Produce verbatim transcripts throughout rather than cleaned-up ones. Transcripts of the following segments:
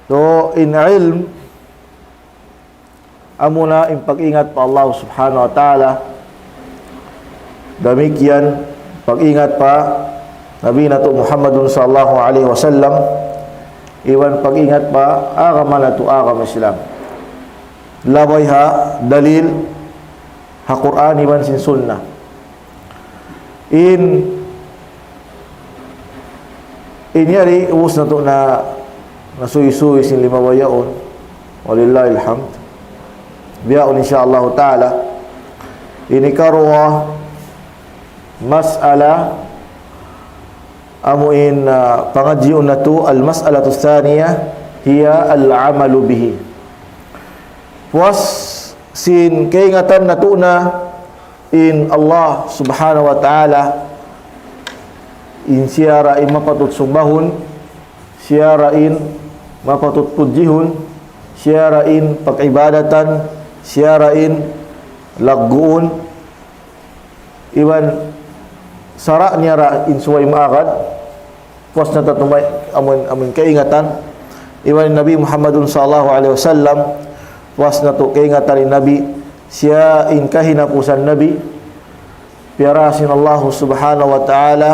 So, in ilm, amuna in pag-ingat pa Allah Subhanahu wa Ta'ala. Damikkiyan, pag-ingat pa Nabi natu' Muhammadun sallallahu alayhi wasallam, iban pag-ingat pa agama natu', agama Islam. Labay ha dalil ha Qur'an iban sin Sunnah. In, in yari, ubus natu' na, nasuysuy sin lima bayaun. Walillahil hamd. Bihaun, insya Allah ta'ala. Ini karuwa mas'ala, amu in, ah, pangadjiun natu', al-mas'alatu thaniya, hiya al-amalu bihi. Puas sin kaingatan natu' na in Allah Subhanahu wa Ta'ala, in siya ra in mapatut sumbahun, siya ra in mapatut pudjihun, siya ra in pag-ibadatan, siya ra in lagguun, iban sara' niya ra in subay maagad. Puas natu' tumay, amun, amun kaingatan. Iban Nabi Muhammadun sallallahu alayhi wasallam, puas natu' kaingatan in Nabi, siya in kahinapusan Nabi, piyara sin Allah Subhanahu wa Ta'ala,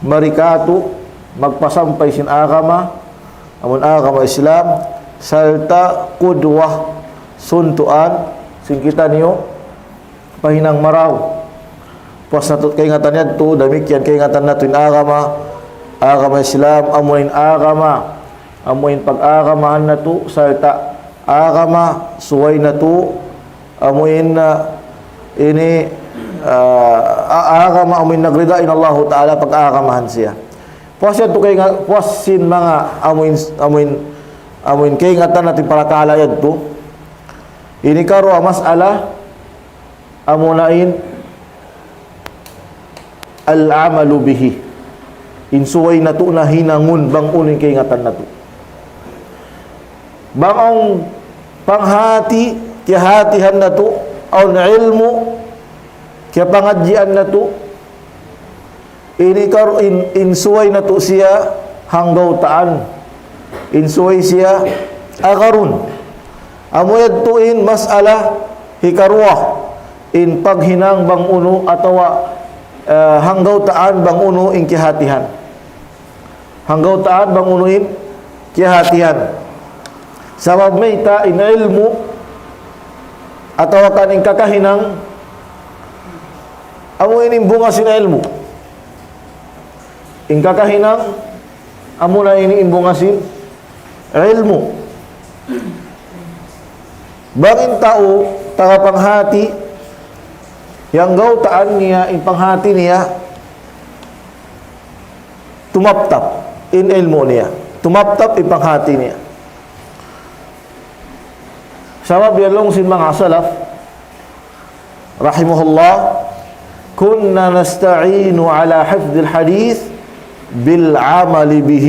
mari katu' magpasampay sin agama, amun agama Islam, sarta' qudwah, suntuan, sin kitaniyu, pahinang marayaw. Puas natu' kaingatan yadtu, damikkiyan kaingatan natu' in agama, agama Islam, amu in agama, amu in pag-agamahan natu', sarta' agama, subay natu', amu in, ah, ini, ah, a-, agama, amu in nagrida in Allahu Ta'ala, pag-agamahan siya. Puas yadtu kainga-, puas sin manga, amu in, amu in, amu in kaingatan natu' in parakala' yadtu. Ini karuwa mas'ala, amuna in al-amalu bihi. In subay natu' na hinangun bang unu in kaingatan natu'. Bang awn panghati, kiyahatihan natu', awn ilmu', kiyapangadjian natu', ini kar-, in, in subay natu' siya hanggawtaan. In subay siya agarun. Amu yadtu in mas'ala hikaruwa. In paghinang bang unu atawa, eh, hanggawtaan bang unu in kiyahatihan. Hanggawtaan bang unu in kiyahatihan. Sabab mayta' in ilmu' atawa kan in kakahinang, amu ini in bunga sin ilmu'. In kakahinang, amuna ini in bunga sin ilmu'. Bang in tau taga panghati, hanggawtaan niya, in panghati niya, tumaptap in ilmu' niya. Tumaptap in panghati niya. Sabab yan laung sin manga salaf, rahimahullah, كنا نستعين على حفظ الحديث بالعمل به.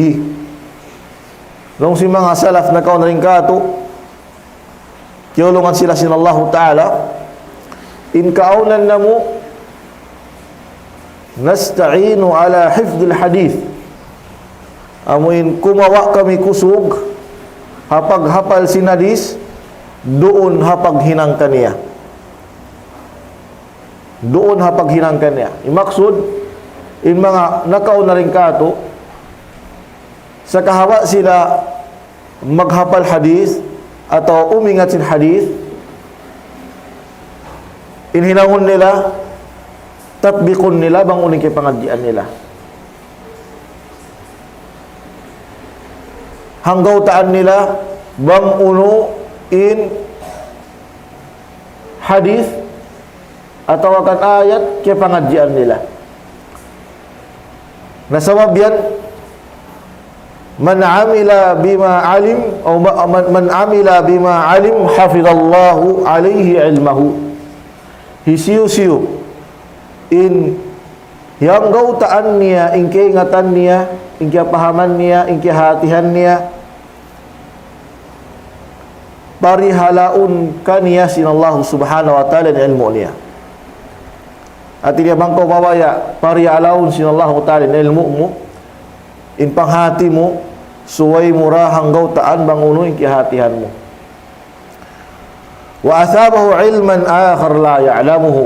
Laung sin manga salaf nakauna dayn kātu', kiyulungan sila sin Allahu Ta'ala, in kaawnan namu', نستعين على حفظ الحديث. Amu in kumawa' kami kusug ha paghapal sin hadith, duun ha paghinang kaniya. Duun ha paghinang kaniya. In maksud, in manga nakauna dayn kātu', sa' kahawa' sila maghapal hadith atawa umingat sin hadith, in hinangun nila, tatbikun nila bang unu in kiyapangadjian nila. Hanggawtaan nila bang unu in hadith atawa kan ayat kiyapangadjian nila. Na sabab yan, من عمل بما علم، أو ما-، من، من عمل بما علم حفظ الله عليه علمه. Hisiyu-siyu in hanggawtaan niya, in kaingatan niya, in kiyapahaman niya, in kiyahatihan niya, parihalaun kaniya sin Allah Subhanahu wa Ta'ala in ilmu' niya. Hati niya bang kaw mabaya', parihalaun sin Allah Ta'ala in ilmu' mu, in panghati mu, Subay mu ra hanggawtaan bang unu in kiyahatihan mu. وأثابه علما آخر لا يعلمه.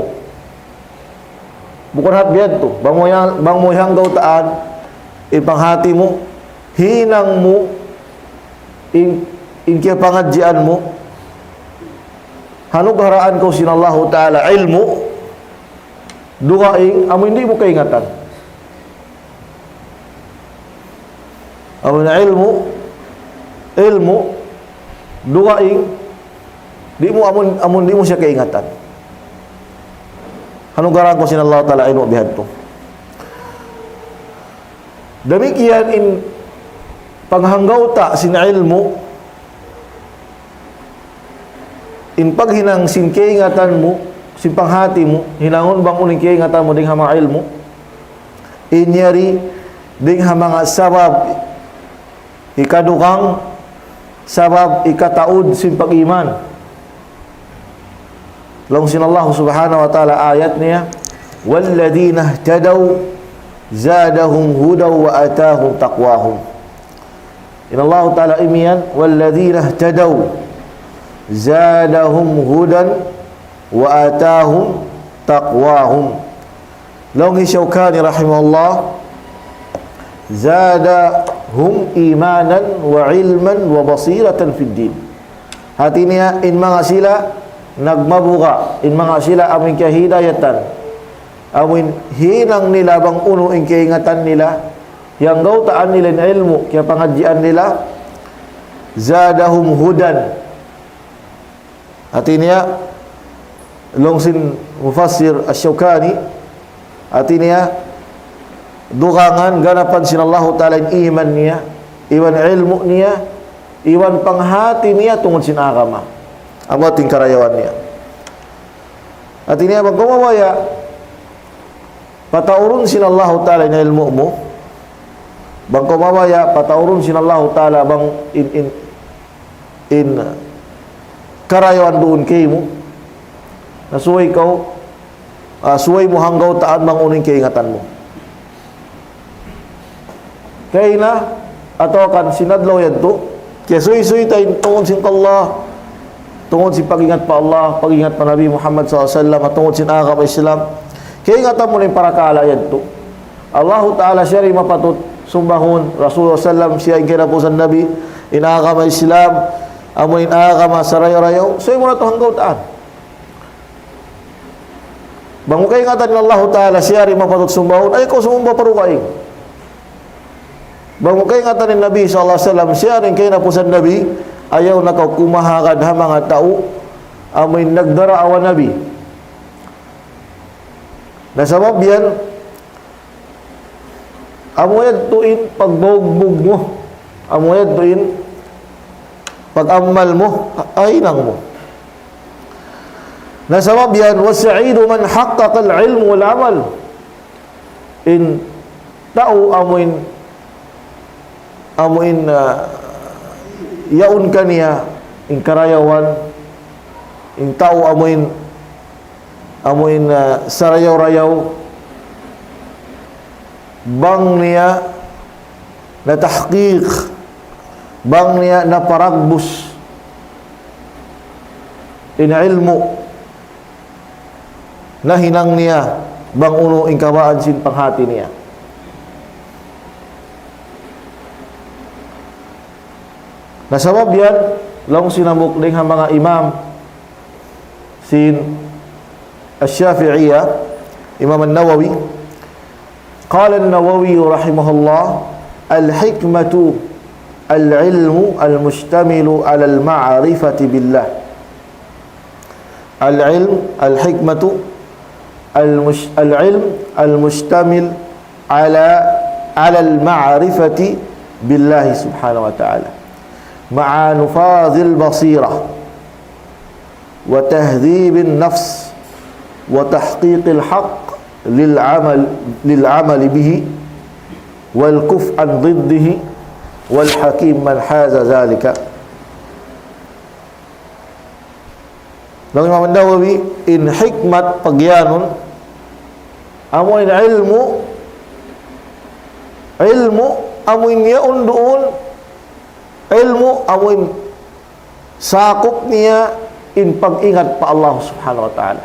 Bukun hat biya' yadtu, bang mu yan, bang mu yan hanggawtaan, in panghati mu, hinang mu, in, in kiyapangadjian mu, hanugharaan kaw sin Allahu Ta'ala ilmu', dugaing, amu in di' mu kaingatan. Amu in ilmu', ilmu', dugaing, di' mu amun, amun di' mu siya kaingatan. Hanugharaan kaw sin Allah Ta'ala ilmu' bihadtu. Damikkiyan in paghanggawta' sin ilmu', in paghinang sin kaingatan mu, sin panghati mu, hinangun bang unu in kaingatan mu dayn ha manga ilmu'. In yari dayn ha manga sabab hikadugang, sabab hikataud sin pag-iman. Laung sin Allah Subhanahu wa Ta'ala ayat niya, والذين اهتدوا زادهم هدى وآتاهم تقواهم. In Allah Ta'ala imiyan, والذين اهتدوا زادهم هدى وآتاهم تقواهم. Laung hi Shawkani rahimahullah, زادهم إيمانا وعلما وبصيرة في الدين. Hati niya, in manga sila nagmabuga', in manga sila amu in kiyahidayatan, amu in hinang nila bang unu in kaingatan nila, hanggawtaan nila in ilmu', kiyapangadjian nila, زادهم هدى. Hati niya, laung sin Mufassir Ash-Shawkani, hati niya, dugangan ganapan sin Allahu Ta'ala in iman niya, iban ilmu' niya, iban panghati niya tungud sin agama. Amu in karayawan niya. Hati niya, bang kaw mabaya', pataurun sin Allahu Ta'ala in ilmu' mu. Bang kaw mabaya', pataurun sin Allahu Ta'ala bang in, in, in karayawan duun kaymu. Na subay kaw, ah, subay mu hanggawtaan bang unu in kaingatan mu. Kayna, atawa kan sin adlaw yadtu, kiyasuysuy ta in tungud sin Allah, tungud sin pag-ingat pa Allah, pag-ingat pa Nabi Muhammad sallallahu alayhi wasallam, tungud sin agama Islam. Kaingatan mu na in parakala' yadtu. Allahu Ta'ala siya in mapatut sumbahun, Rasulullah sallam siya in kinapusan Nabi, in agama Islam, amu in agama sarayaw-rayaw, subay mu na tuud hanggawtaan. Bang mu kaingatan in Allahu Ta'ala, siya in mapatut sumbahun, ayaw kaw sumumba pa dugaing. Bang mu kaingatan in Nabi sallallahu alayhi wasallam, siya in kinapusan Nabi, ayaw na kaw kumahagad ha manga tau, amu in nagdaawa Nabi. Na sabab yan, amu yadtu in pagbugbug mu. Amu yadtu in pag-amal mu, hinang mu. Na sabab yan, والسعيد من حقق العلم والعمل. In tau amu in, amu in, ah, yaun kaniya, in karayawan, in tau amu in, amu in, ah, sarayaw-rayaw, bang niya natahqiq, bang niya naparagbus in ilmu', nahinang niya bang unu in kabaan sin panghati niya. Na sabab yan, laung sin hambuuk dayn ha manga imam sin Ash-Shafi'iyya, Imam An-Nawawi, قال النووي رحمه الله: الحكمة العلم المشتمل على المعرفة بالله. العلم، الحكمة المش-، العلم المشتمل على، على المعرفة بالله سبحانه وتعالى مع نفاذ البصيرة وتهذيب النفس وتحقيق الحق للعمل، للعمل به والكف عن ضده والحكيم من حاز ذلك. Laung Imam Nawawi, in hikmat pagiyanun, amu in ilmu', ilmu', amu in yaun duun, Ilmu' amuin sakup niya in pag-ingat pa Allah Subhanahu wa Ta'ala.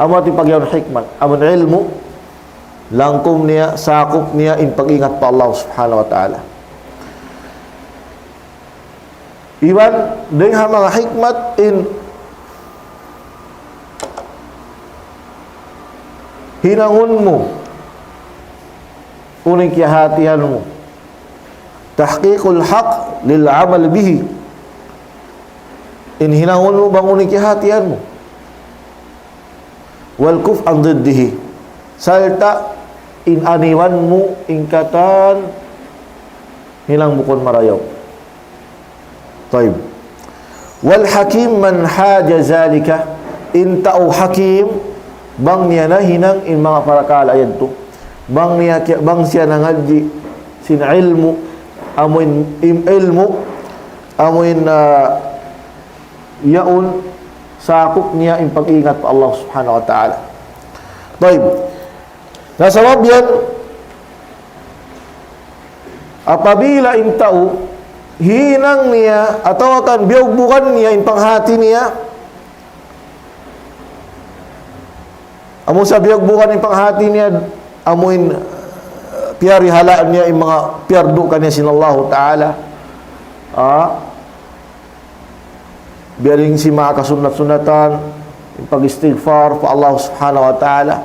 Amu in pag'iyanun hikmat, amuin ilmu', langkum niya, sakup niya in pag-ingat pa Allah Subhanahu wa Ta'ala. Iban, dayn ha manga hikmat in hinangun mu, unu in kiyahatihan mu. تحقيق الحق للعمل به. In hinangun mu bang unu in kiyahatihan mu. والكف عن ضده. Sarta' in aniwan mu in katan hinang bukun marayaw. Tayyib. والحكيم من حاز ذلك. In tau hakim, bang niya nahinang in manga parakala' yadtu. Bang niya ki-, bang siya nangadji' sin ilmu', amuin im-, ilmu', amuin, ah, yaun sakup niya in pag-ingat pa Allah Subhanahu wa Ta'ala. Tayyib. Na sabab yan, apabila in tau hinang niya atawa kan biyugbugan niya in panghati niya, amu sa biyugbugan in panghati niya, amuin, uh, piyarihala' niya in manga piyardu kaniya sin Allahu Ta'ala. Ah, biya' diin sin manga kasunnat-sunnatan, in pag-istighfar pa Allah Subhanahu wa Ta'ala.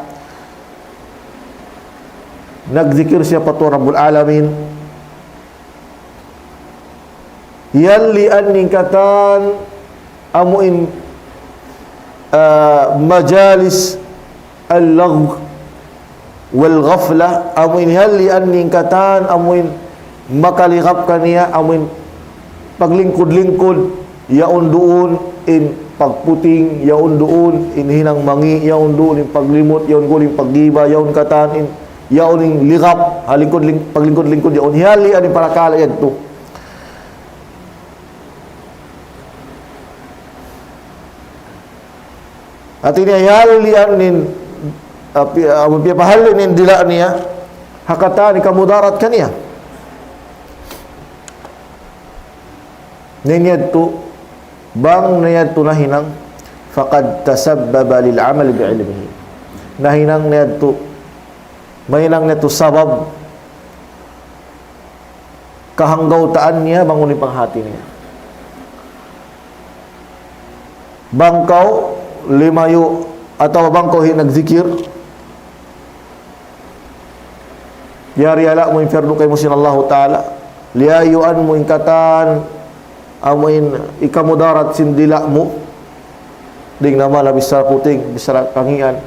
Nagzikir siya pa Tuhan Rabbul Alamin. Hiyalian niya in katan amuin, ah, majalis al-lagw wal-ghafla, amuin hiyalian niya in katan amuin makaligap kaniya, amuin paglingkud-lingkud, yaun duun in pagputing, yaun duun in hinang mangi', yaun duun in paglimut, yaun duun in paggiba, yaun katan in, yaun in ligap, ha lingkud-ling-, paglingkud-lingkud, yaun hiyalian in parakala' yadtu. Hati niya hiyalian in, ah, pi-, ah, piyapahalli' in dila' niya, ha katan in kamudarat kaniya. Na in yadtu, bang na yadtu nahinang, فقد تسبب للعمل بعلمه. Nahinang na yadtu, mahinang na yadtu sabab kahanggawtaan niya bang unu in panghati niya. Bang kaw limayu' atawa bang kaw hi nagzikir, yari ala mu in piyardu kaymu sin Allahu Ta'ala, liyayuan mu in katan amuin hikamudarat sin dila' mu. Di' na mala bichara puting, bichara kangian.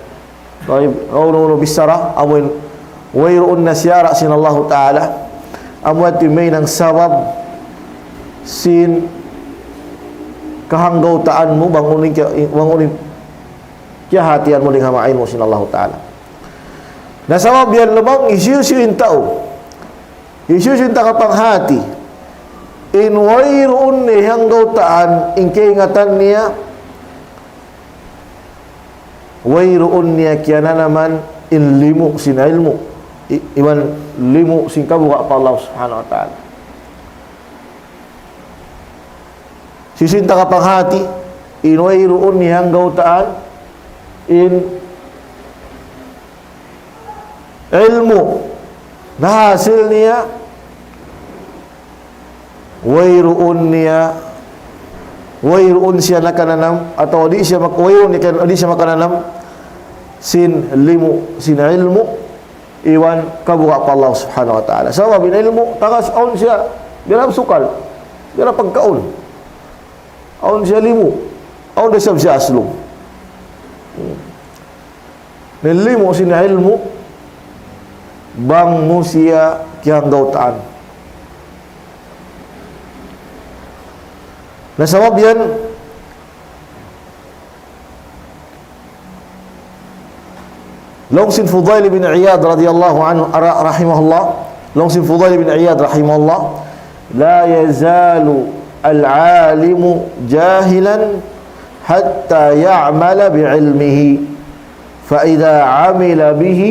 Tayyib, unu-unu bichara, amuin wayruun na siyara' sin Allahu Ta'ala. Amu yadtu in mahinang sabab sin kahanggawtaan mu, bang unu in kiya-, bang unu in kiyahatihan mu dayn ha manga ilmu' sin Allahu Ta'ala. Na sabab yan laung, hisiyu-siyu in tau, hisiyu-siyu in tau kapanghati in wayruun niya hanggawtaan in kaingatan niya, wayruun niya kiyananaman in limu' sin ilmu', i-, iban limu' sin kabuga' pa Allah Subhanahu wa Ta'ala. Hisiyu in tau kapanghati in wayruun niya hanggawtaan in ilmu' nahasil niya, wayruun niya, wayruun siya nakananam, atawa di' siya mak-, wayruun niya kan-, di' siya makananam sin limu', sin ilmu', iban kabuga' pa Allah Subhanahu wa Ta'ala. Sabab in ilmu', tagas awn siya, biya' na sukal, biya' na pagkaun. Awn siya limu', awn da isab siya aslung. Hmm. Na in limu' sin ilmu', bang mu siya kiyanggawtaan. Na sabab yan, laung sin Fudail bin Iyad radiyallahu anhu, ra-, rahimahullah, laung sin Fudail bin Iyad rahimahullah, لا يزال العالم جاهلا حتى يعمل بعلمه، فإذا عمل به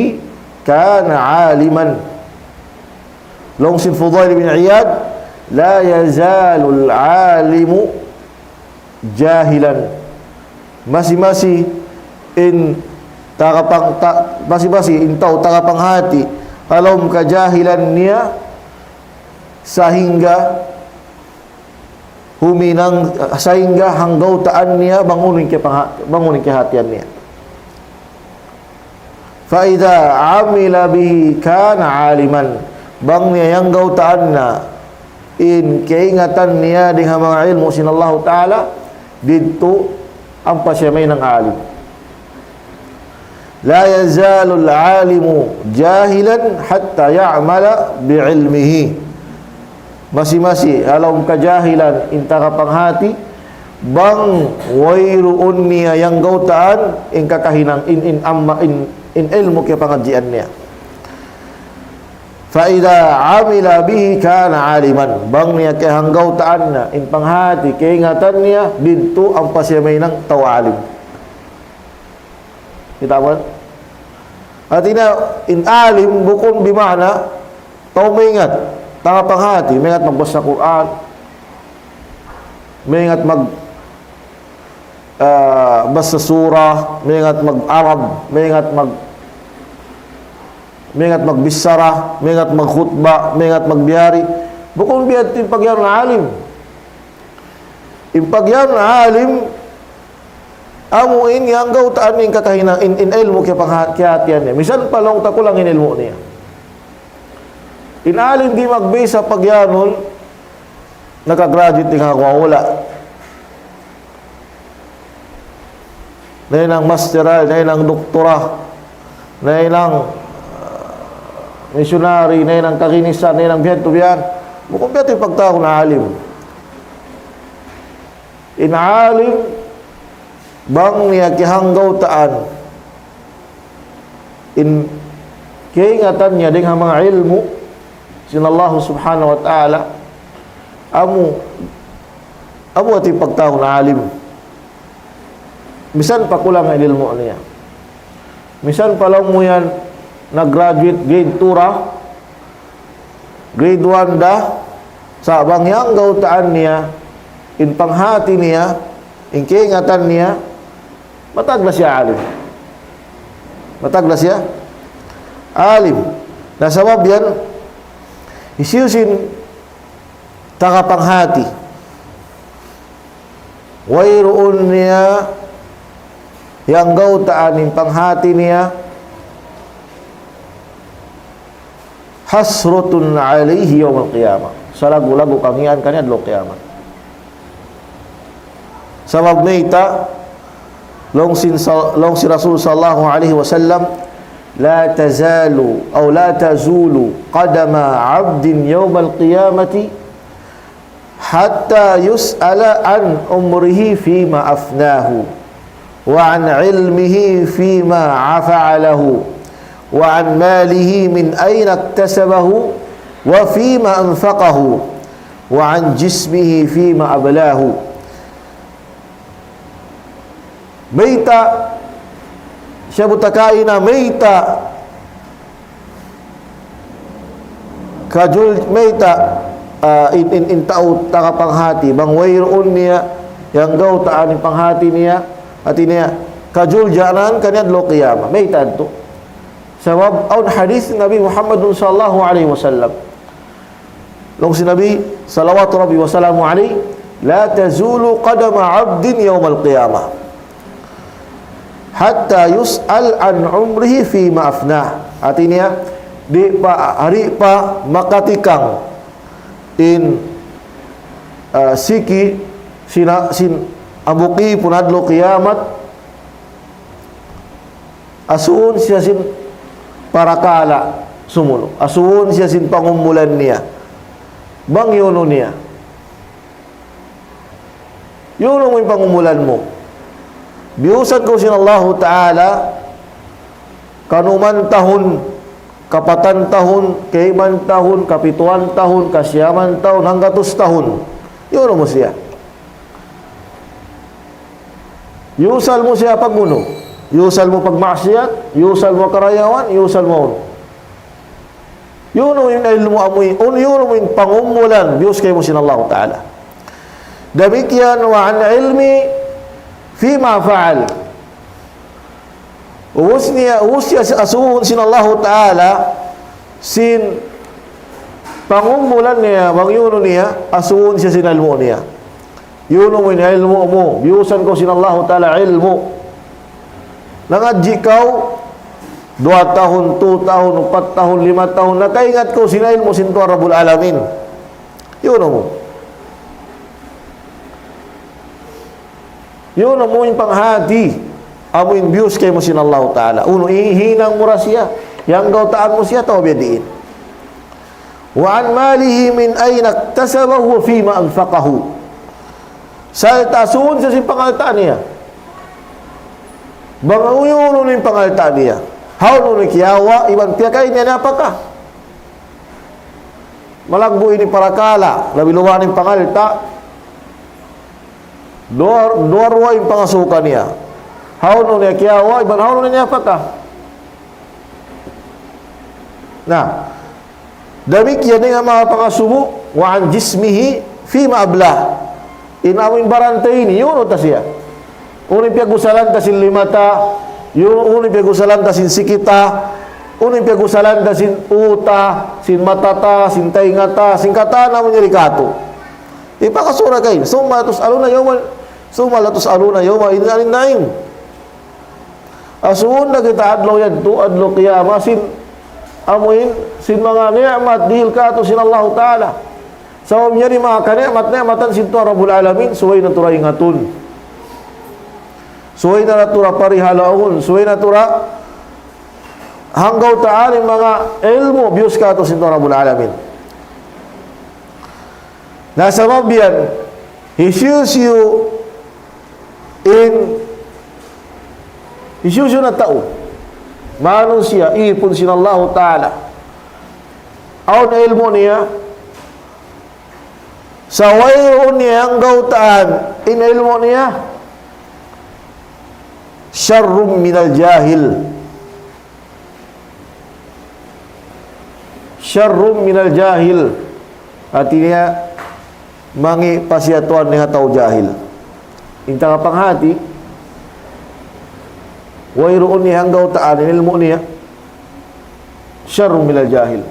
كان عالما. Laung sin Fudail bin Iyad, لا يزال العالم جاهلا. Masi-masi in takapang-, ta-, masi-masi in tau takapanghati, ha lawm kajahilan niya, sahingga huminang, sahingga hanggawtaan niya bang unu in kiyapangha-, bang unu in kiyahatihan niya. فإذا عمل به كان عالما. Bang niya iyanggawtaan na in kaingatan niya dayn ha manga ilmu' sin Allahu Ta'ala, didtu ampa siya mahinang alim. لا يزال العالم جاهلا حتى يعمل بعلمه. Masi-masi ha lawm kajahilan in takapanghati, bang wayruun niya iyanggawtaan in kakahinang, in, in amma, in, in ilmu' kiyapangadjian niya. فإذا عمل به كان عالما. Bang niya kiyahanggawtaan na in panghati, kaingatan niya, didtu ampa siya mahinang tau alim. Kita' ba? Hātina, in alim bukun bima'na tau maingat, takapanghati, maingat magbasa Qur'an, maingat mag, ah, basa surah, maingat mag-Arab, maingat mag, maingat magbichara, maingat magkhutba, maingat magbiyari. Bukun biya' ha yan in pag'iyanun alim. In pag'iyanun alim, amu in iyanggawtaan in kakahinang, in, in ilmu' kiyapangha-, kiyahatihan niya. Misan pa laung ta kulang in ilmu' niya. In alim di' magbisa pag'iyanun, naka-graduate di' ka kuwawala. Nahinang masteral, nahinang doktora, nahinang, ah, missionary, nahinang kaginisan, nahinang biya' ha yan, biya' ha yan. Bukun biya' ha yan in pagtawagun alim. In alim, bang niya kiyahanggawtaan in kaingatan niya dayn ha manga ilmu' sin Allah Subhanahu wa Ta'ala, amu, amu in pagtawagun alim. Misan pa kulang in ilmu' niya. Misan pa laung mu yan nag-graduate grade two ra, grade one da, sa' bang iyanggawtaan niya in panghati niya, in kaingatan niya, matag na siya alim. Matag na siya alim. Na sabab yan, hisiyu-siyu in takapanghati, wayruun niya iyanggawtaan in panghati niya, حسرة عليه يوم القيامة. Salaggu'-laggu' kangīan kaniya adlaw kiyamat. Sabab mayta', laung sin sal-, laung sin Rasul sallallahu alayhi wasallam, لا تزال أو لا تزول قدما عبد يوم القيامة حتى يسأل عن عمره فيما أفناه، وعن علمه فيما فعله، وعن ماله من أين اكتسبه، وفيما أنفقه، وعن جسمه فيما أبلاه. Mayta', siya buta kaina, mayta', kajul-, mayta', ah, in, in, in tau takapanghati, bang wayruun niya iyanggawtaan in panghati niya, hāti niya, kajuljanan kaniya adlaw kiyamat. Mayta' tuud. Sabab awn hadith Nabi Muhammad sallallahu alayhi wasallam. Laung sin Nabi, salawatu Rabbi wa salamu alayhi, لا تزول قدم عبد يوم القيامة حتى يسأل عن عمره فيما أفناه. Hāti niya, di' pa, di' pa makatikang in, ah, siki sin, sin hambuuk īpun adlaw kiyamat, asubuhun siya sin parakala' sumunu'. Asubuhun siya sin pangumulan niya. Bang unu niya. Unu in pangumulan mu. Biyusan kaw sin Allahu Ta'ala, kanuman tahun, kapatan tahun, kayman tahun, kapituan tahun, kasiyaman tahun, hanggatus tahun. Unu mu siya. Iyusal mu siya pag-unu? Iyusal mu pagmaksiyat, iyusal mu karayawan, iyusal mu unu? Yun in ilmu' amu in, un yun in pangumulan, biyus kaymu sin Allahu Ta'ala. Damikkiyan وعن علمه فيما فعل. Ubus niya, ubus siya asubuhun sin Allahu Ta'ala, sin pangumulan niya, bang yun niya, asubuhun siya sin ilmu' niya. Yun in ilmu' mu, biyusan kaw sin Allahu Ta'ala ilmu'. Nangadji' kaw, duwa tahun, tu tahun, upat tahun, lima tahun, nakaingat kaw sin ilmu' sin Tuhan Rabbul Alamin. Yun mu. Yun amu in panghati, amu in biyus kaymu sin Allahu Ta'ala. Unu, hihinang mu ra siya, hanggaw-taan mu siya, atawa biyadiin. وعن ماله من أين اكتسبه وفيما أنفقه. Sa' asubuhun siya sin pangalta' niya. Bang unu in pangalta' niya. Hawnu in kiyawa', iban piyakain niya, napaka. Malaggu' ini parakala', labi-labi in pangalta'. Duwa, duwa-ruwa in pangasubuhan niya. Hawnu in kiyawa', iban hawnu in napaka. Na, damikkiyan in manga pangasubu, وعن جسمه فيما أبلاه. In amu in baran ta ini, yun ta siya. Unu in piyag-usalan ta sin lima ta, yun, unu in piyag-usalan ta sin siki ta, unu in piyag-usalan ta sin ū ta, sin mata ta, sin taynga ta, sin katan amu in yari katu'. Hipakasura kaymu, ثم لتسألن يوم، ثم لتسألن يومئذ عن النعيم. Asubuhun da kita adlaw yadtu, adlaw qiyamah sin, amu in, sin manga ni'mat dihil katu' sin Allahu Ta'ala. Sabab niya in manga kani'mat-ni'matan sin Tuhan Rabbul Alamin, subay natu' ra ingatun. Subay natu' ra parihalaun, subay natu' ra hanggaw-taan in manga ilmu' biyus katu' sin Tuhan Rabbul Alamin. Na sabab yan, hisiyu-siyu in, hisiyu-siyu na tau, manusiya', īpun sin Allahu Ta'ala. Awn ilmu' niya, sa' wayruun niya hanggaw-taan in ilmu' niya, شر من الجاهل. شر من الجاهل. Hāti niya, mangi' pa siya tuwan dayn ha tau jahil. In tanga panghati, wayruun niya hanggaw-taan in ilmu' niya, شر من الجاهل.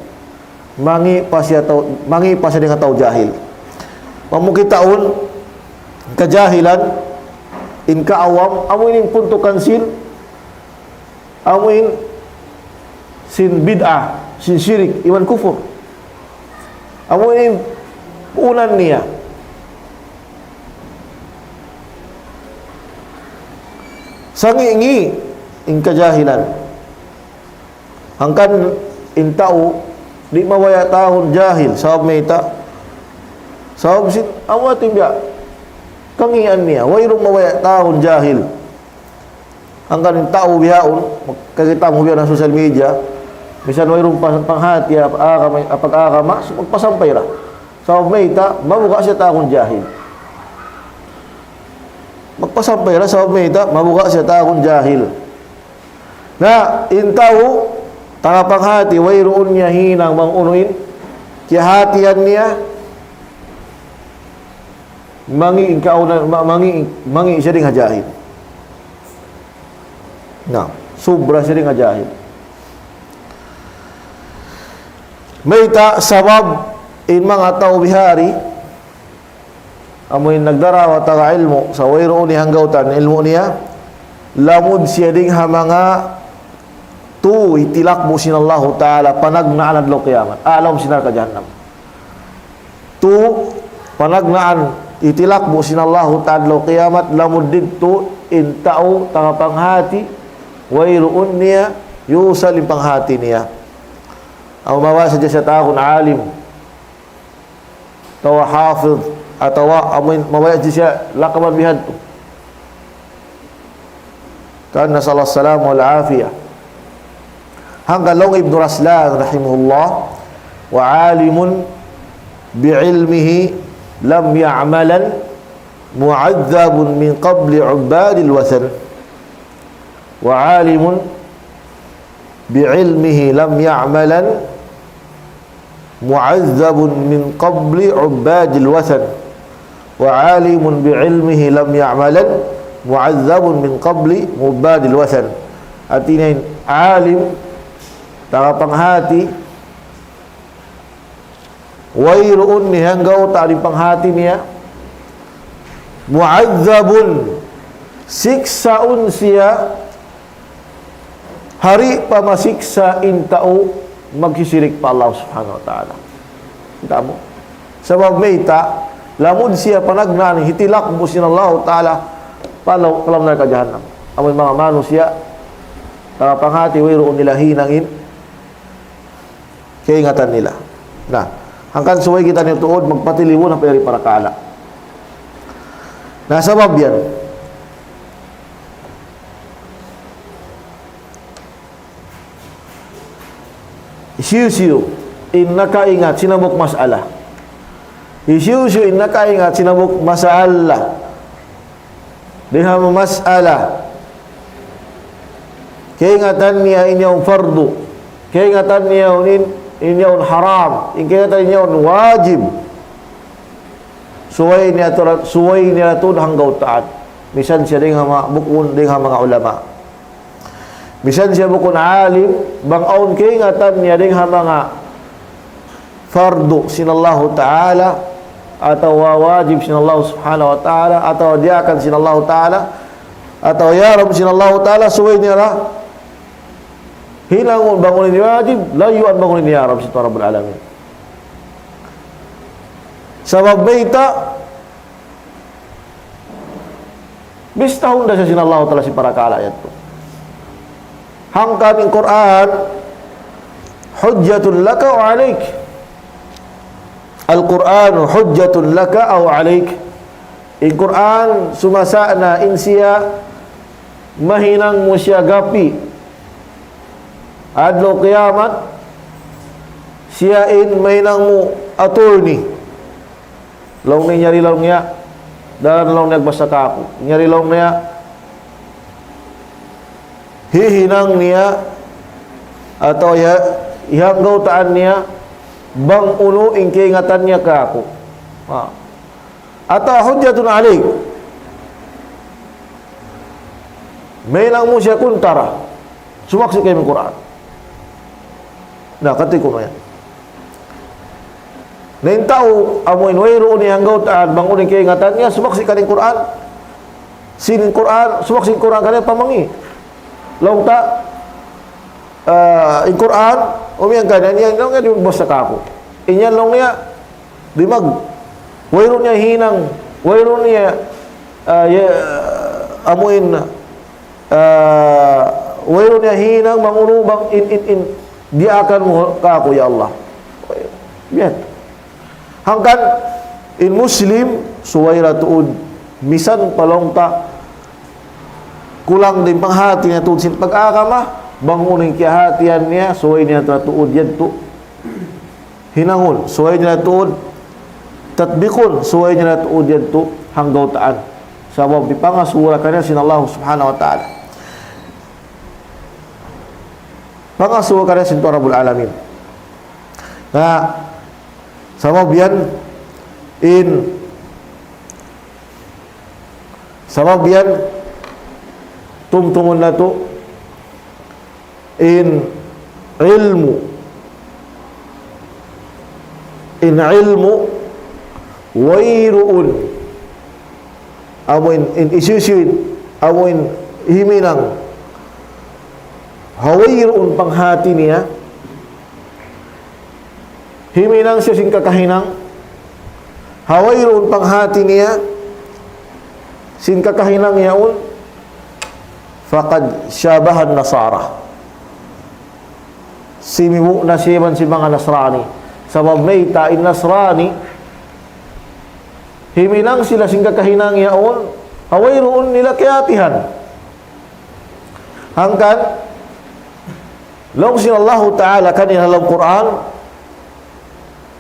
Mangi' pa siya tau, mangi' pa siya dayn ha tau jahil. Amu kitaun, kajahilan, in kaawam, amu ini in puntukan sin, amu in sin bid'ah, sin shirik, iban kufur. Amu ini in puunan niya. Sangi'-ngi' in kajahilan. Hangkan in tau, di' mabaya' tahun jahil, sabab mayta'. Sabab sin, amu atin biya'. Kangīan niya, wayruun mabaya' tahun jahil. Hangkan in tau bihaun, kakita' mu biya' na social media, misan wayruun pa, panghati, apa, agama, apa, agama, magpasampay ra. Sabab mayta', mabuga' siya tahun jahil. Magpasampay ra, sabab mayta', mabuga' siya tahun jahil. Na, in tau, tanga panghati, wayruun niya hinang bang unu in kiyahatihan niya, mangi' in kauna, ma-, mangi', mangi' siya dayn ha jahil. Na, subra siya dayn ha jahil. Mayta', sabab in manga tau bihari, amu in nagdarawa taga ilmu', sa' wayruun niya hanggaw-taan ilmu' niya, lamud siya dayn ha manga tu hitilakbu' sin Allahu Ta'ala panagnaan adlaw kiyamat. Alam sin narka' jahannam. Tu panagnaan hitilakbu' sin Allahu Ta'ala adlaw kiyamat, lamud didtu in tau tanga panghati, wayruun niya, yusal in panghati niya. Amu mabaya' sadja siya tawagun alim. Atawa hafiz, atawa amuin mabaya' siya lakaban bihadtu. Kan nasallallahu salam wal afiya. Hangkan laung Ibnu Raslan rahimahullah, وعالم بعلمه لم يعملا معذب من قبل عباد الوثن. وعالم بعلمه لم يعملا معذب من قبل عباد الوثن، وعالم بعلمه لم يعملا، معذب من قبل عباد الوثن. Hāti niya in alim, taga panghati, wayruun niya hanggaw ta di panghati niya. Mu'adzabun, siksaun siya, hari pa masiksa in tau magsisirik pa Allah Subhanahu wa Ta'ala. Kita' mu? Sabab mayta', lamud siya panagnaan, hitilak mu sin Allah Ta'ala, palaw, palaw narka' jahannam. Amun manga manusiya', taga panghati, wayruun nila hinang in kaingatan nila. Na, hangkan subay kitaniyu tuud magpatiliw na pa yari parakala'. Na, sabab yan. Hisiyu-siyu in nakaingat sin hambuuk mas'ala. Hisiyu-siyu in nakaingat sin hambuuk mas'ala. Dayn ha manga mas'ala. Kaingatan niya in yaun fardu. Kaingatan niya in, in yaun haram. In kaingatan niya in wajib. Subay niya tuud, subay niya tuud hanggaw taan. Misan siya dayn ha manga, bukun dayn ha manga ulama. Misan siya bukun alim, bang awn kaingatan niya dayn ha manga fardu sin Allahu Ta'ala, atawa wajib sin Allah Subhanahu wa Ta'ala, atawa diyaakan sin Allahu Ta'ala, atawa haram sin Allahu Ta'ala, subay niya ra hinangun bang unu in wajib, layuan bang unu in haram sin Tuhan Rabbul Alamin. Sabab mayta', bistahun da siya sin Allah Ta'ala sin parakala' yadtu. Hangkan in Qur'an, حجة لك أو عليك. القرآن حجة لك أو عليك. In Qur'an, sumasa' na in siya, mahinang mu siya gapi. Adlaw kiyamat, siya in mahinang mu attorney. Laung niya, yari laung niya, daran laung niya magbasa kāku'. Yari laung niya, hihinang niya, atawa ya, hanggaw taan niya, bang unu in kaingatan niya kāku'. Ha. Atawa حجة عليك. Mahinang mu siya kuntara. Sumaksi' kaymu in Qur'an. Na, kati' ku mayan. Na in tau, amu in wayruun niya hanggaw taan, bang unu in kaingatan niya, sumaksi' kaniya in Qur'an. Sin Qur'an, sumaksi' in Qur'an kaniya pamangi'. Laung ta, ah, in Qur'an, umiyan kaniya, niya, niya, niya, di' magbasa kāku'. In yan laung niya, di' mag-, wayruun niya hinang, wayruun niya, ah, ya, amu in, ah, wayruun niya hinang, mangunu, bang in, in, in, diyaakan mu kāku', ya Allah. Yan. Hangkan in Muslim, subay ra tuud, misan pa laung ta, kulang da in panghati niya tuud sin pag-agama, bang unu in kiyahatihan niya, subay niya ra tuud yadtu hinangun, subay niya ra tuud tatbikun, subay niya ra tuud yadtu hanggaw taan. Sabab pangasubu kaniya sin Allah Subhanahu wa Ta'ala. Pangasubu kaniya sin Tuhan Rabbul Alamin. Na, sabab yan in, sabab yan tumtumun natu' in ilmu', in ilmu' wayruun, amu in, in hisiyu-siyu in, amu in himinang ha wayruun panghati niya, himinang siya sin kakahinang ha wayruun panghati niya, sin kakahinang yaun, فقد شابه النصارى. Simibu' na siya iban sin manga Nasrani. Sabab mayta', in Nasrani, himinang sila sin kakahinang yaun ha wayruun nila kiyahatihan. Hangkan, laung sin Allahu Ta'ala kanila ha lawm Qur'an,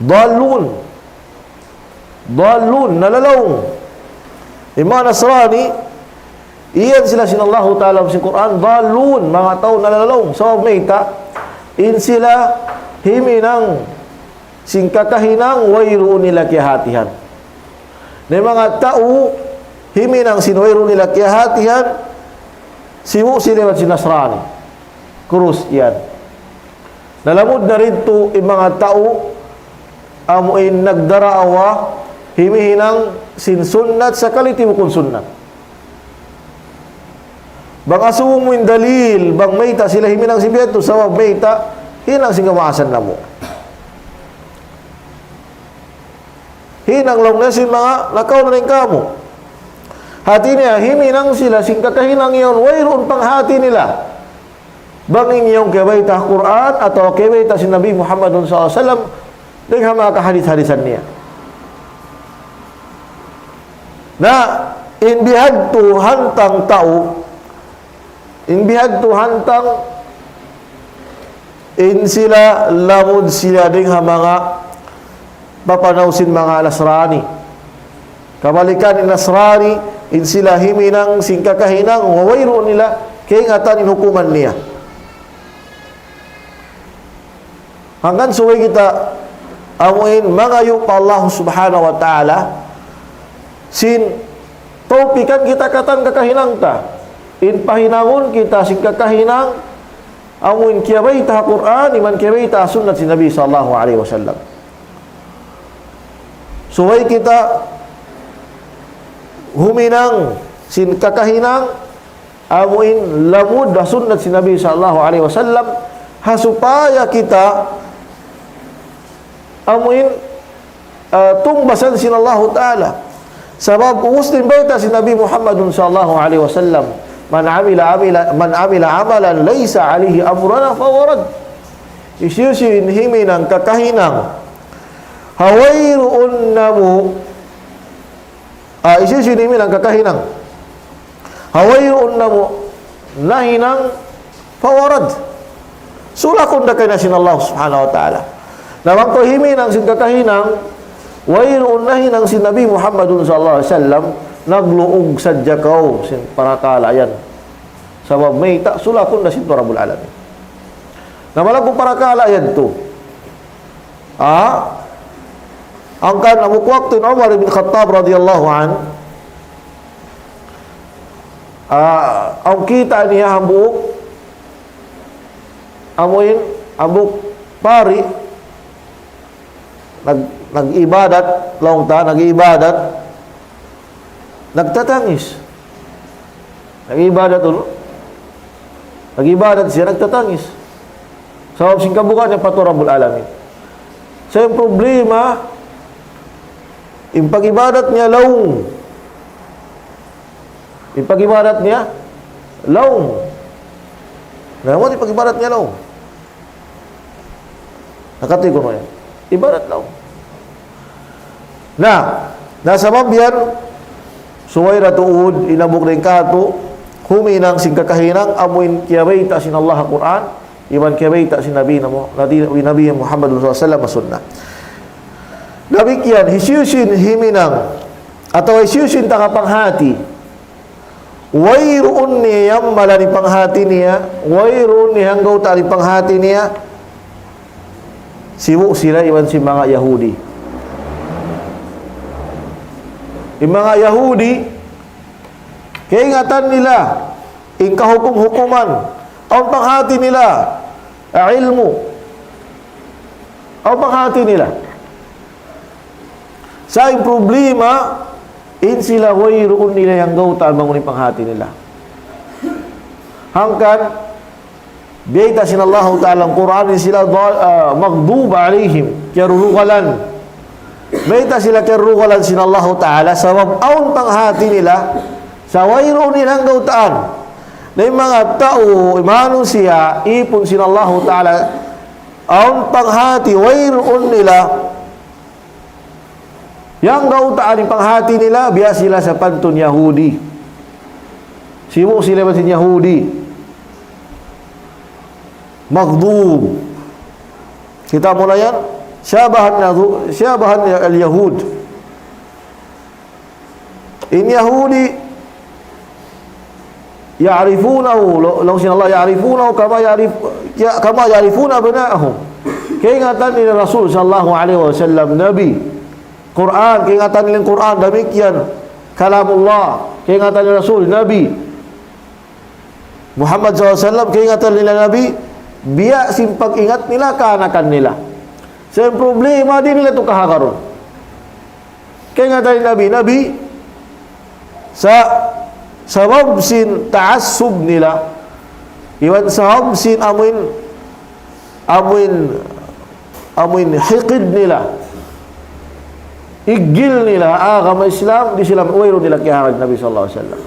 ضالون. ضالون, nalalaung. In manga Nasrani, iyan sila sin Allahu Ta'ala ha lawm sin Qur'an, ضالون, manga tau nalalaung. Sabab mayta', in sila himinang sin kakahinang wayruun nila kiyahatihan. Na in manga tau himinang sin wayruun nila kiyahatihan, sibu' sila iban sin Nasrani, Kristiyan. Na lamud na didtu in manga tau amu in nagdarawa, himihinang sin sunnat, sakali ti bukun sunnat. Bang asubu mu in dalil, bang mayta' sila himinang sin biya' yadtu, sabab mayta', hinang sin kamaasan namu'. Hinang laung niya sin manga nakauna dayn kamu'. Hati niya, himinang sila sin kakahinang yaun, wayruun panghati nila. Bang in yaun kiyabayta' Qur'an atawa kiyabayta' sin Nabi Muhammadun sallallahu alayhi wasallam, dayn ha manga kahadis-hadisan niya. Na, in bihadtu hantang tau, in bihadtu hantang, in sila lamud sila dayn ha manga papanaw sin manga Nasrani. Kabalikan in Nasrani, in sila himinang sin kakahinang, wayruun nila kaingatan in hukuman niya. Hangkan subay kita amuin mangayu' pa Allah Subhanahu wa Ta'ala, sin tawpikan kita katan kakahinang ta. In pahinangun kita sin kakahinang, amuin kiyabayta' ha Qur'an, iban kiyabayta' ha sunnat sin Nabi sallallahu alayhi wasallam. Subay kita huminang sin kakahinang, amuin lamud ha sunnat sin Nabi sallallahu alayhi wasallam, ha supaya kita amuin, ah, tungbasan sin Allahu Ta'ala. Sabab ubus in bayta' sin Nabi Muhammadun sallallahu alayhi wasallam, من عمل عملا، من عمل عملا ليس عليه أمرنا فهو رد. Hisiyu-siyu in himinang kakahinang ha wayruun namu', ah, hisiyu-siyu in himinang kakahinang ha wayruun namu' nahinang, فهو رد. Sulakun da kaniya sin Allah Subhanahu wa Ta'ala. Na bang kaw himinang sin kakahinang wayruun nahinang sin Nabi Muhammadun sallallahu alayhi wasallam, nagluug sadja kaw sin parakala' yan. Sabab mayta', sulakun da sin Tuhan Rabbul Alamin. Na malaggu' parakala' yadtu. Ah, hangkan amu waktu in Umar ibn Khattab radiyallahu anhu, ah, awn kita' niya hambuuk, amuin, hambuuk pari, nag-, nag-ibadat, laung ta, nag-ibadat, nagtatangis. Nag-ibadat unu? Nag-ibadat siya, nagtatangis. Sabab sin kabuga' niya pa Tuhan Rabbul Alamin. Sa' in problema, in pag-ibadat niya laung. In pag-ibadat niya laung. Na, amu in pag-ibadat niya laung. Nakatigun mo yan. Ibarat laung. Na, na sabab yan, subay da tuud, in hambuuk dayn kātu', huminang sin kakahinang, amuin kiyabayta' sin Allah ha Qur'an, iban kiyabayta' sin Nabi namu', Nabi, Nabi Muhammad sallallahu alayhi wasallam sunnah. Damikkiyan, hisiyu-siyu in himinang, atawa hisiyu-siyu in taga panghati, wayruun niya yammalan in panghati niya, wayruun niya hanggawtaan in panghati niya, sibu' sila iban sin manga Yahudi. In manga Yahudi, kaingatan nila in kahukum-hukuman, awn panghati nila, ah, ilmu', awn panghati nila. Sa' in problema, in sila wayruun nila hanggawtaan bang unu in panghati nila. Hangkan, biyayta' sin Allahu Ta'ala ha Qur'an in sila dal-, ah, maghdub alayhim, kiyarurugalan. Biyayta' sila kiyarurugalan sin Allahu Ta'ala, sabab awn panghati nila, sa' wayruun nila hanggawtaan. Na in manga tau, manusiya', īpun sin Allahu Ta'ala, awn panghati, wayruun nila hanggawtaan in panghati nila, biya' sila sapantun Yahudi. Sibu' sila iban sin Yahudi. Maghdub. Kita' mu na yan? Shabahan, shabahan al-Yahud. In Yahudi, يعرفونه, laung sin Allah, يعرفونه كما يعرف-, ya-, كما يعرفون أبناءهم. Kaingatan nila Rasul sallallahu alayhi wasallam, Nabi. Qur'an, kaingatan nila Qur'an, damikkiyan. Kalamullah, kaingatan nila Rasul, Nabi. Muhammad sallallahu alayhi wasallam, kaingatan nila Nabi, biya' sin pag-ingat nila kaanakan nila. Sa' in problema, di' nila tu kahagarun. Kaingatan nila Nabi, Nabi, sa' sabab sin ta'assub nila, iban sabab sin amuin, amuin, amuin hikid nila, iggil nila agama Islam, di' sila, wayruun nila kiyaharap Nabi sallallahu alayhi wasallam.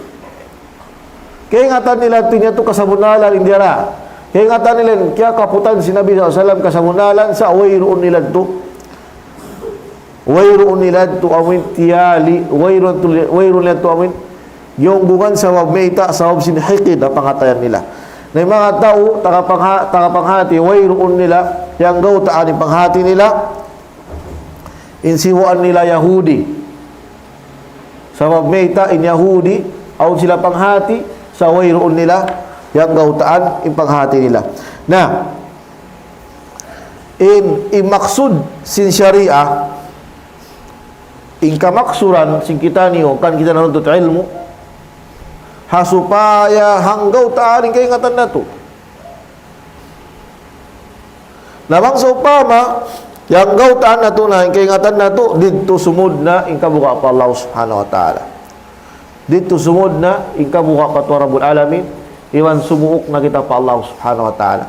Kaingatan nila tu niya tu kasabunnalan in diyara. Kaingatan nila in kiyakaputan sin Nabi sallallahu alayhi wasallam kasabunnalan sa' wayruun nila tu. Wayruun nila tu amuin tiyali, wayruun tu, wayruun nila tu amuin giyunggungan sabab mayta', sabab sin hikid ha pangatayan nila. Na in manga tau, taga pangha-, taga panghati, wayruun nila iyanggawtaan in panghati nila, in siwaan nila Yahudi. Sabab mayta', in Yahudi, awn sila panghati, sa' wayruun nila iyanggawtaan in panghati nila. Na, in, in maksud sin sharia, in kamaksuran sin kitaniyu, kan kita nanuntut ilmu', ha supaya hanggawtaan in kaingatan natu'. Na bang sawpama, iyanggawtaan natu' na in kaingatan natu', didtu sumud na in kabuga' pa Allah Subhanahu wa Ta'ala. Didtu sumud na in kabuga' pa Tuhan Rabbul Alamin, iban sumuuk na kita pa Allah Subhanahu wa Ta'ala.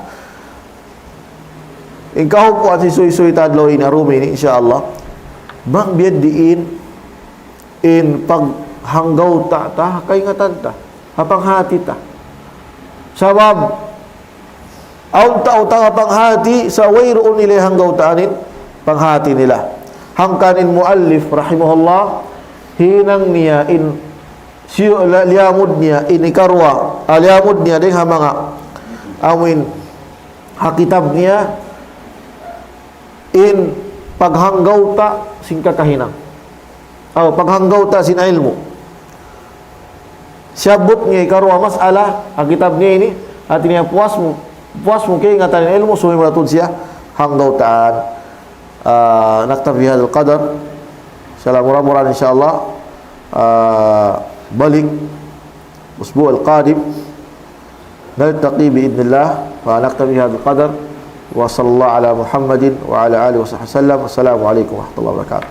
In kahugpuan sin suysuy ta adlaw ini, ha dum ini, insya Allah. Bang biya' diin in paghanggawta' ta, kaingatan ta, ha panghati ta. Sabab, awn tau taga panghati, sa' wayruun nila hanggawtaan in panghati nila. Hangkan in muallif, rahimahullah, hinang niya in siyu-, la-, liyamud niya in ikaruwa, ah, liyamud niya dayn ha manga, amuin, ha kitab niya, in paghanggawta' sin kakahinang. Aw, paghanggawta' sin ilmu'. Siyabbut niya ikaruwa mas'ala, ha kitab niya ini, hati niya puas mu, puas mu kaingatan in ilmu', sumimulatud siya, hanggawtaan. Ah, naktafi bihadhal qadar. Insya Allah, mura-murahan, insya Allah, ah, balik الأسبوع القادم نلتقي بإذن الله، فنكتفي بهذا القدر، وصلى الله على محمد وعلى آله وصحبه وسلم. السلام عليكم ورحمة الله وبركاته.